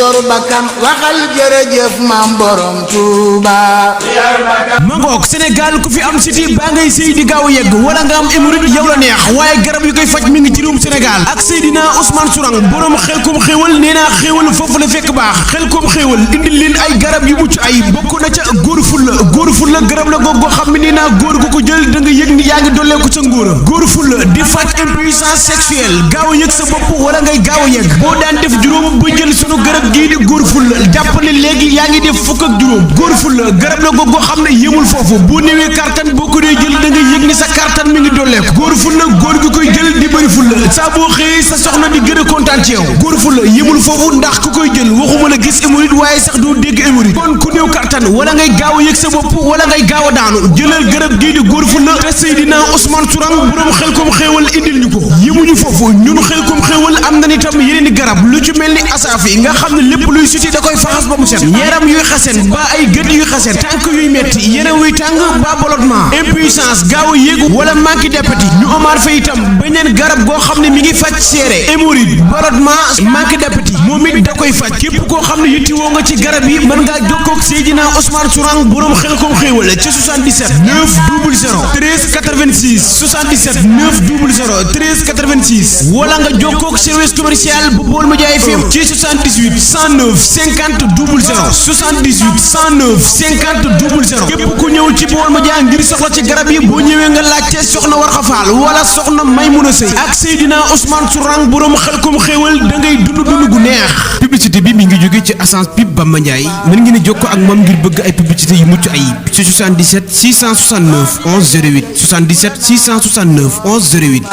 yor bakkan waxal jërëjëf maam borom Touba. ma ngoog Sénégal ku fi am siti baa ngay sëy di gaaw a yegg wala nga am hémorroïde yow la neex waaye garab yu koy faj mi ngi ci réewum Sénégal ak Seydina Ousmane Sourang borom xelkom xéewal nee naa xéewal foofu la fekk baax xelkom xéewal indil leen ay garab yu mucc ay bokk na ca góor fulla garab la goog goo xam ne nee naa góor gu ko jël da nga yëg ni yaa ngi dolleeku sa ngóora góor fulla di faj impuissance sexuelle gaaw a yëg sa bopp wala ngay gaaw a yegg boo daan def juróom ba jël sunu garab gii di góor fulla jàpp ne léegi yaa ngi def fukk ak juróom góor fulla garab la goog goo xam ne yëmul foofu bu néewee kartan boo ko dee jël da nga yëg ni sa kartan mi ngi dolleeku góor fulla góor gi koy jël di bëri fulla saa boo xëyee sa soxna di gën a kontaan ci yow góor fulla yëmul foofu ndax ku koy jël waxuma la gis hémorroïde waaye sax doo dégg hémorroïde kon ku néew kartan wala ngay gaaw a yëg sa bopp wala ngay gaaw a daanu jëlal garab gii di góor fulla te Seydina Ousmane Sourang borom xelkom xéewal indil ñu ko yëmuñu foofu ñun xelkom xéewal am na itam yeneen i garab lu ci mel ni asaafi nga xam ne lépp luy suti da koy faxas ba mu set yaram yuy xasen ba ay gët yuy xasen tànk yuy metti yeneen wuy tàng ba ballottement impuissance gaaw a yéeg wala manque d'appétit ñu amaat fa itam beneen garab goo xam ne mi ngi faj seere hémorroïde ballottement manque d'appétit moom it da koy faj képp koo xam ne yittewoo nga ci garab yi mën ngaa jokkoo ak Seydina Ousmane Sourang borom xelkom xéewal ci 77 900 13 86 77 900 13 86 wala nga jokkoo ak service commercial bu Baol Média FM ci 78 109 50 00 78 109 50 00 képp ku ñëw ci Baol Média ngir soxla ci garab yi boo ñëwee nga laajte soxna Warxa Fall wala soxna Maymuna Sey ak Seydina Ousmane Sourang borom xelkom xéewal da ngay dund gu neex. publicité bi mi ngi jóge ci Assane Pub Bamba Ndiaye mën ngeen a jokkoo ak moom ngir bëgg ay publicité yu mucc ayib ci 77 669 11 08 77 669 11 08.